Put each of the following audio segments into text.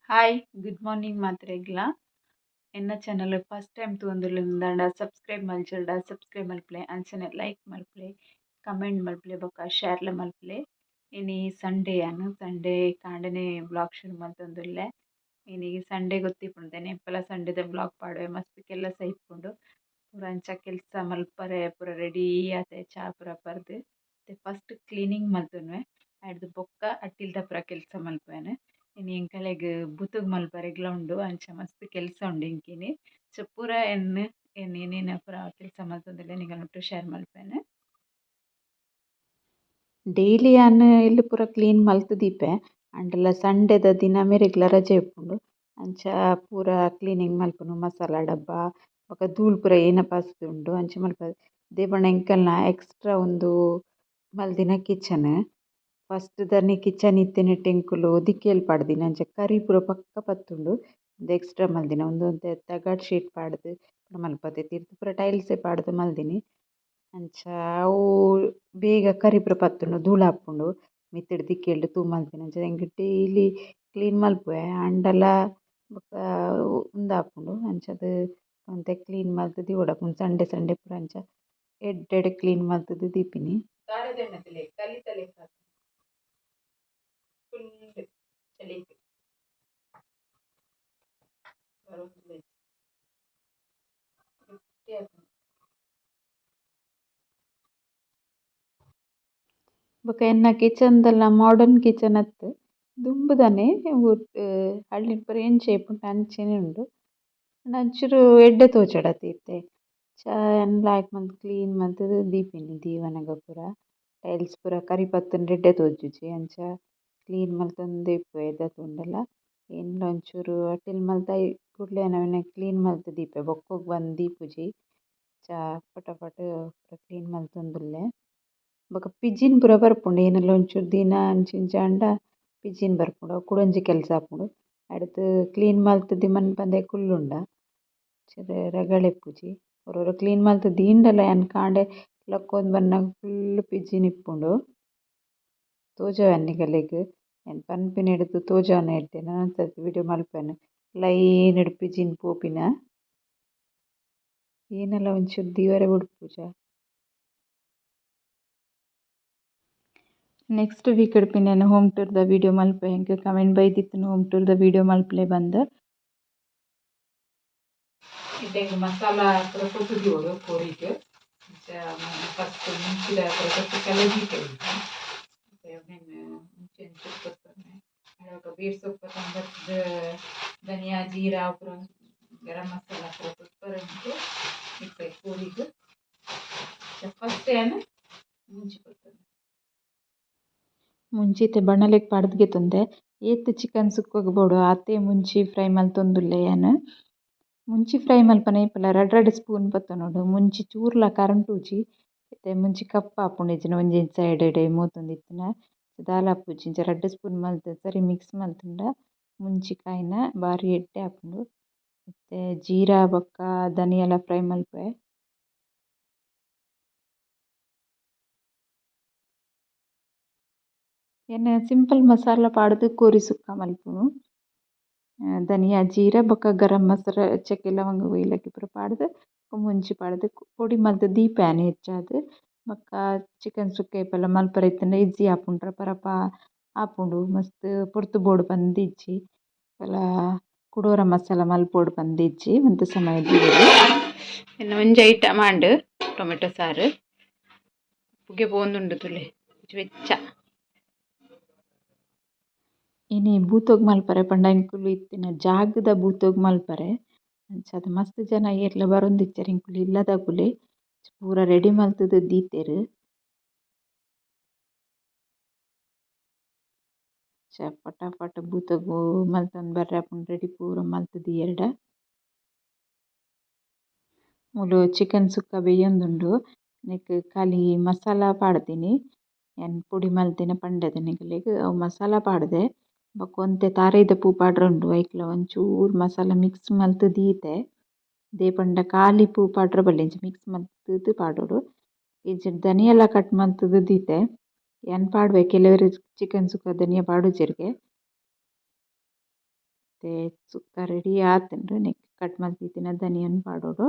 Hi, good morning ಮಾತ್ರೆಗ್ಲ. ಎನ್ನ channel first time ತೂವೊಂದುಲ್ಲೆರ್ ಸಬ್ಸ್ಕ್ರೈಬ್ ಮಲ್ಜರ್ಡ ಸಬ್ಸ್ಕ್ರೈಬ್ ಮಲ್ಪುಲೆ, ಅಂಚನೆ ಲೈಕ್ ಮಲ್ಪುಲೆ, ಕಮೆಂಟ್ ಮಲ್ಪುಲೆ ಬೊಕ ಶೇರ್ಲ ಮಲ್ಪುಲೆ. ಇನಿ ಸಂಡೇ, ಯಾನ್ ಸಂಡೇ ಕಾಂಡೆನೆ ವ್ಲಾಗ್ ಶುರು ಮಲ್ತೊಂದುಲ್ಲೆ. ಇನಿ ಸಂಡೇ ಗೊತ್ತಿಪ್ಪುಂಡು ಏಪಲ ಸಂಡೇದ ವ್ಲಾಗ್ ಪಾಡುವೆ. ಮಸ್ತ್ ಕೆಲಸ ಇಪ್ಪುಂಡು ಪೂರ. ಅಂಚ ಕೆಲಸ ಮಲ್ಪರೆ ಪೂರ ರೆಡಿ ಆತೆ. ಚಾ ಪೂರ ಪರ್ದ್ ಫಸ್ಟ್ ಕ್ಲೀನಿಂಗ್ ಮಲ್ತೊನುವೆ. ಐಡ್ದ್ ಬೊಕ್ಕ ಅಟ್ಟಿಲ್ದ ಪೂರ ಕೆಲಸ ಮಲ್ಪುವೆನ್. ಇನಿ ಎಂಕಲೆಗ್ ಬುತುಗ್ ಮಲ್ಪರೆಗ್ಲ ಉಂಡು. ಅಂಚ ಮಸ್ತ್ ಕೆಲಸ ಉಂಡು ಎಂಕಿನಿ. ಸೊ ಪೂರ ಎನ್ ಎನ್ ಏನೇನು ಪೂರ ಕೆಲಸ ಮಲ್ತೊಂದುಲ್ಲೆ, ನಿಕಲ್ನೊಟ್ಟು ಶೇರ್ ಮಲ್ಪುವೆನ್. ಡೈಲಿ ಯಾನ್ ಇಲ್ಲ್ ಪೂರ ಕ್ಲೀನ್ ಮಲ್ತ್ ದೀಪೆ. ಆಂಡಲ ಸಂಡೇದ ದಿನ ಮೆರೆಗ್ಲ ರಜೆ ಇಪ್ಪುಂಡು. ಅಂಚ ಪೂರ ಕ್ಲೀನಿಂಗ್ ಮಲ್ಪುನು, ಮಸಾಲ ಡಬ್ಬ ಬೊಕ ಧೂಳು ಪೂರ ಏನ ಪಾಸ್ದ್ ಉಂಡು, ಅಂಚ ಮಲ್ಪುವೆ. ದಾಯೆ ಪಂಡ ಎಂಕಲ್ನ ಎಕ್ಸ್ಟ್ರಾ ಉಂದು ಮಲ್ದಿನ ಕಿಚನ್. ಫಸ್ಟ್ ದಾನಿ ಕಿಚನ್ ಇತ್ತಿನೆಟ್ ಎಂಕುಲು ದಿಕ್ಕೆಲ್ ಪಾಡ್ದಿನ. ಅಂಚ ಕರಿ ಪೂರ ಪಕ್ಕ ಪತ್ತುಂಡು. ಉಂದು ಎಕ್ಸ್ಟ್ರಾ ಮಲ್ದಿನ. ಉಂದು ಒಂತೆ ತಗಡ್ ಶೀಟ್ ಪಾಡ್ದ್ ಮಲ್ಪೊತೆ. ತಿರ್ತ್ ಪೂರ ಟೈಲ್ಸ್ ಪಾಡ್ದ್ ಮಲ್ದಿನಿ. ಅಂಚ ಅವು ಬೇಗ ಕರಿ ಪೂರ ಪತ್ತುಂಡು, ಧೂಳು ಆಪುಂಡು. ಮಿತ್ತ್‌ಡ್ ದಿಕ್ಕೆಲ್‌ಡ್ ತೂ ಮಲ್ತಿನ. ಅಂಚ ಎಂಕ್ ಡೈಲಿ ಕ್ಲೀನ್ ಮಲ್ಪುವೆ. ಆಂಡಲ ಬೊಕ ಉಂದಾಪುಂಡು. ಅಂಚಾದ್ ಒಂತೆ ಕ್ಲೀನ್ ಮಲ್ತ್ ದೀವೊಡಾಪುಂಡು. ಸಂಡೆ ಸಂಡೆ ಪೂರ ಅಂಚ ಎಡ್ಡೆಡ್ ಕ್ಲೀನ್ ಮಲ್ತ್‌ದ್ ದೀಪಿನಿ. ಕಲಿತ ಫುಲ್ ಚಳಿಕ್ ಬರೊಂದುಲ್ಲೆರ್. ಗಟ್ಟಿ ಆಪುಂಡು. ಬೊಕ ಎನ್ನ ಕಿಚನ್ ದಲ ಮಾಡರ್ನ್ ಕಿಚನ್ ಅತ್ತ್, ದುಂಬುದನೆ. ಹಳ್ಳಿಡ್ ಪೂರ ಎಂಚ ಇಪ್ಪುಂಡು ಅಂಚನೆ ಉಂಡು. ಆಂಡ ಒಂಚೂರು ಎಡ್ಡೆ ತೋಜೊಡತೆ ಇತ್ತೆ. ಅಂಚ ಯಾನ್ ಲಾಯ್ಕ್ ಮಲ್ತ್ ಕ್ಲೀನ್ ಮಲ್ತ್ ದೀಪಿನಿ. ದೀವನಗ ಪೂರ ಟೈಲ್ಸ್ ಪೂರ ಕರಿ ಪತ್ತುಂಡ ಎಡ್ಡೆ ತೋಜುಜಿ. ಅಂಚ ಕ್ಲೀನ್ ಮಲ್ತೊಂದೆ ಇಪ್ಪುವೆ ದಾದ ತೂಂಡಲ. ಏನ್ಲ ಒಂಚೂರು ಅಟಿಲ್ ಮಲ್ತ್ ಕೂಡ್ಲೆ ಅವೆನ್ ಕ್ಲೀನ್ ಮಲ್ತ್ ದೀಪೆ, ಬೊಕ್ಕೊಗ್ ಬಂದ್ ದೀಪುಜಿ. ಅಂಚ ಪಟ ಪಟ ಪೂರ ಕ್ಲೀನ್ ಮಲ್ತೊಂದುಲ್ಲೆ. ಬೊಕ ಪಿಜಿನ್ ಪೂರ ಬರ್ಪುಂಡು. ಏನಲ ಒಂಚೂರು ದೀನ ಅಂಚ ಇಂಚ ಆಂಡ ಪಿಜಿನ್ ಬರ್ಪುಂಡು. ಅವು ಕುಡೊಂಜಿ ಕೆಲಸ ಆಪುಂಡು. ಐಡ್ದ್ ಕ್ಲೀನ್ ಮಲ್ತ್ ಮನ್ಪಂದೆ ಕುಲ್ಲುಂಡ ಒಂಚೂರು ರಗಳೆ ಇಪ್ಪುಜಿ. ಒರೊರ ಕ್ಲೀನ್ ಮಲ್ತ್ ದೀಂಡಲ ಯಾನ್ ಕಾಂಡೆ ಲಕ್ಕೊಂದು ಬನ್ನಗ ಫುಲ್ಲ್ ಪಿಜಿನ್ ಇಪ್ಪುಂಡು. ತೋಜಾವೆ ನಿಕಲೆಗ್. ಯಾನ್ ಪನ್ಪಿನೆಡ್ದ್ ತೋಜಾವುನ ಎಡ್ಡೆ. ನನೊಂಜಿ ಸರ್ತಿ ವಿಡಿಯೋ ಮಲ್ಪುವೆನ್ ಲೈನ್ ಡ್ ಪಿಜಿನ್ ಪೋಪಿನ. ಏನಲ ಒಂಚೂರು ದೀವರೆ ಬುಡ್ಪುಜ. ನೆಕ್ಸ್ಟ್ ವೀಕ್ ಡ್ ಹೋಮ್ ಟೂರ್ ದ ವಿಡಿಯೋ ಮಲ್ಪುವೆ. ಎಂಕ್ ಕಮೆಂಟ್ ಬೈದಿತ್ತುಂಡು, ಹೋಮ್ ಟೂರ್ ದ ವಿಡಿಯೋ ಮಲ್ಪುಲೆ ಪಂದ್. ಇತ್ತೆ ಮಸಾಲ ಪೂರ ಕೊತ್ತು ದೀವೊಡು ಕೋರಿಗ್. ಫಸ್ಟ್ ಮುಂಚಿದ ಪೂರ ಕೊತ್ತು ಕಲದೀತೆ. ಅವೆನ್ ಮುಂಚಿ ಒಂಚೂರು ಕೊತ್ತೊಂದೆ. ಬೊಕ ಬೇರ್ ಸೊಪ್ಪು ತಂಬತ್ದ್, ಧನಿಯಾ, ಜೀರಾ ಪೂರ, ಗರಂ ಮಸಾಲ ಪೂರ ಕೊತ್ಪರೆ ಉಂಟು ಇತ್ತೆ ಕೋರಿಗ್. ಫಸ್ಟ್ ಯಾನ್ ಮುಂಚಿ ಕೊತ್ತೊಂದೆ. ಮುಂಚಿ ಇತ್ತೆ ಬಣಲೆಗ್ ಪಾಡ್ದ್ ಗೆತೊಂದೆ. ಏತ್ ಚಿಕನ್ ಸುಕ್ಕಗ್ ಬೋಡು ಆತೇ ಮುಂಚಿ ಫ್ರೈ ಮಲ್ತೊಂದುಲ್ಲೆ ಯಾನ್. ಮುಂಚಿ ಫ್ರೈ ಮಲ್ಪುನ ಏಪಲ ರಡ್ಡ್ ರಡ್ಡ್ ಸ್ಪೂನ್ ಪತ್ತೊನೊಡು. ಮುಂಚಿ ಚೂರ್ಲ ಕರಂಟುಜಿ. ಇತ್ತೆ ಮುಂಚಿ ಕಪ್ಪಾಪುಂಡು, ಇಜ್ಜಿಂಡ ಒಂಜೊಂಜಿ ಸೈಡ್ ಡ್ ಮೋತೊಂದಿತ್ತ್ಂಡ ದಾಲ ಆಪುಜಿ. ಇಂಚ ರಡ್ಡ್ ಸ್ಪೂನ್ ಮಲ್ತ್ ಸರಿ ಮಿಕ್ಸ್ ಮಲ್ತ್ಂಡ ಮುಂಚಿ ಕಾಯಿನ ಬಾರಿ ಎಡ್ಡೆ ಆಪುಂಡು. ಇತ್ತೆ ಜೀರಾ ಬೊಕ್ಕ ಧನಿಯಲ ಫ್ರೈ ಮಲ್ಪುವೆ. ಯಾನ್ ಸಿಂಪಲ್ ಮಸಾಲ ಪಾಡ್ದ್ ಕೋರಿ ಸುಕ್ಕ ಮಲ್ಪುನು. ಧನಿಯಾ, ಜೀರಾ ಬೊಕ್ಕ ಗರಂ ಮಸಾಲ, ಚಕ್ಕೆ, ಲವಂಗ, ಏಲಕ್ಕಿ ಪೂರ ಪಾಡ್ದ್, ಮುಂಚಿ ಪಾಡ್ದ್ ಪೊಡಿ ಮಲ್ತ್ ದೀಪೆ ಯಾನ್ ಹೆಚ್ಚಾದ್. ಬೊಕ್ಕ ಚಿಕನ್ ಸುಕ್ಕ ಏಪಲ ಮಲ್ಪರೆ ಇತ್ತ್ಂಡ ಈಸಿ ಆಪುಂಡು, ರಪ ರಪ ಆಪುಂಡು. ಮಸ್ತ್ ಪೊರ್ತು ಬೋಡು ಪಂದ್ ಇಜ್ಜಿ. ಏಪಲ ಕುಡೊರ ಮಸಾಲ ಮಲ್ಪೊಡು ಪಂದ್ ಇಜ್ಜಿ, ಒಂತೆ ಸಮಯ ದೀವೊಲಿ. ಎನ್ನ ಒಂಜಿ ಐಟಮ್ ಆಂಡ್, ಟೊಮೆಟೊ ಸಾರು. ಪುಗೆ ಪೋವೊಂದುಂಡು ತೂಲೆ ಬೆಚ್ಚ. ಇನಿ ಬೂತೊಗ್ ಮಲ್ಪರೆ ಪಂಡ ಎಂಕುಲು ಇತ್ತಿನ ಜಾಗದ ಬೂತೊಗ್ ಮಲ್ಪರೆ. ಅಂಚಾದ್ ಮಸ್ತ್ ಜನ ಏರ್ಲ ಬರೊಂದಿಜ್ಜೆರ್. ಎಂಕುಲು ಇಲ್ಲದಕುಲೆ. ಪೂರ ರೆಡಿ ಮಲ್ತ್‌ದ್ ದೀತೆರ್. ಅಂಚ ಪಟ ಪಟ ಬೂತೊಗು ಮಲ್ತೊಂದು ಬರ್ರೆ ಆಪುಂಡು ರೆಡಿ ಪೂರ ಮಲ್ತ್ ದೀಯೆರ್ಡ. ಮೂಲು ಚಿಕನ್ ಸುಕ್ಕ ಬೇಯೊಂದುಂಡು. ನೆಕ್ಕ್ ಖಾಲಿ ಮಸಾಲ ಪಾಡ್ದಿನಿ. ಯಾನ್ ಪೊಡಿ ಮಲ್ತಿನ ಪಂಡೆದ ನಿಕಲೆಗ್, ಅವು ಮಸಾಲ ಪಾಡ್ದೆ. ಬೊಕ ಒಂತೆ ತಾರಾಯಿದ ಪೂ ಪಾಡ್ರೆ ಉಂಡು, ಐಕ್ಲ ಒಂಚೂರು ಮಸಾಲ ಮಿಕ್ಸ್ ಮಲ್ತ್ ದೀತೆ. ದಾಯೆ ಪಂಡ ಖಾಲಿ ಪೂ ಪಾಡ್ರೆ ಬಲ್ಲಿ, ಇಂಚ ಮಿಕ್ಸ್ ಮಲ್ತ್‌ದ್ ಪಾಡೊಡು. ಇಜ್ಜಿಂಡ ಧನಿಯಲ ಕಟ್ ಮಲ್ತ್‌ದ್ ದೀತೆ. ಯಾನ್ ಪಾಡುವೆ, ಕೆಲವೆರ್ ಚಿಕನ್ ಸುಕ್ಕ ಧನಿಯಾ ಪಾಡುಜೆರ್ಗೆ. ಇತ್ತೆ ಸುಕ್ಕ ರೆಡಿ ಆತುಂಡು ನೆಕ್ಕ್ ಕಟ್ ಮಲ್ತಿತ್ತಿನ ಧನಿಯನ್ ಪಾಡೊಡು.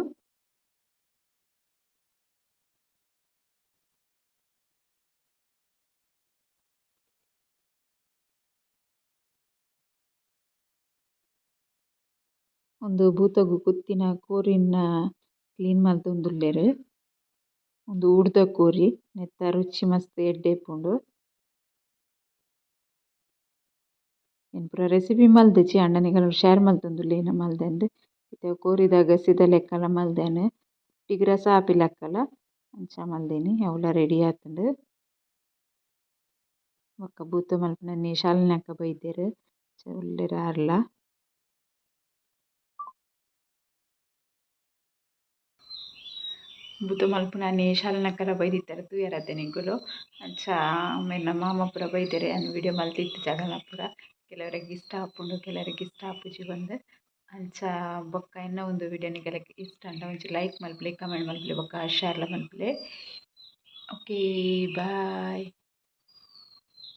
ಉಂದು ಭೂತೊಗು ಕುತ್ತಿನ ಕೋರಿನ್ ಕ್ಲೀನ್ ಮಲ್ತೊಂದುಲ್ಲೆರ್. ಉಂದು ಊರ್ದ ಕೋರಿ ನೆತ್ತ ರುಚಿ ಮಸ್ತ್ ಎಡ್ಡೆ ಇಪ್ಪುಂಡು. ಯಾನ್ ಪೂರ ರೆಸಿಪಿ ಮಲ್ದಿಜಿ ಆಂಡ ನಿಕಲ್ನ ಶೇರ್ ಮಲ್ತೊಂದುಲ್ಲೆ ಏನ ಮಲ್ದೆಂದ್. ಇತ್ತೆ ಕೋರಿದ ಗಸಿದ ಲೆಕ್ಕಲ ಮಲ್ದೆನ್. ಒಟ್ಟಿಗ್ ರಸ ಆಪಿಲಕಲ ಅಂಚ ಮಲ್ದಿನಿ ಅವ್ಲ ರೆಡಿ ಆತುಂಡು. ಬೊಕ್ಕ ಭೂತ ಮನ್ಪುನ ಶಾಲಿನಿ ಅಕ್ಕ ಬೈದೆರ್ ಉಲ್ಲೆರ್ ಆರ್ಲ. ಭೂತ ಮನ್ಪುನಾನಿ ಶಾಲಿನಿ ಅಕ್ಕಲ ಬೈದಿತ್ತೆರ್ ತೂಯರತೆ ನಿಕುಲು. ಅಂಚ ಮೆರ್ನ ಮಾಮ ಪೂರ ಬೈದೆರ್ ಯಾನ್ ವೀಡಿಯೋ ಮಲ್ತಿತ್ತಿಜ ಅಗಲ್ನ ಪೂರ. ಕೆಲವರೆಗ್ ಇಷ್ಟ ಆಪುಂಡು ಕೆಲವರೆಗ್ ಇಷ್ಟ ಆಪುಜಿ ಪಂದ್. ಅಂಚ ಬೊಕ್ಕ ಎನ್ನ ಒಂದು ವೀಡಿಯೋ ನಿಕಲೆಗ್ ಇಷ್ಟ ಆಂಡ ಒಂಜಿ ಲೈಕ್ ಮಲ್ಪುಲೆ ಕಮೆಂಟ್ ಮಲ್ಪುಲೆ ಬೊಕ್ಕ ಶೇರ್ಲ ಮಲ್ಪುಲೆ. Okay bye.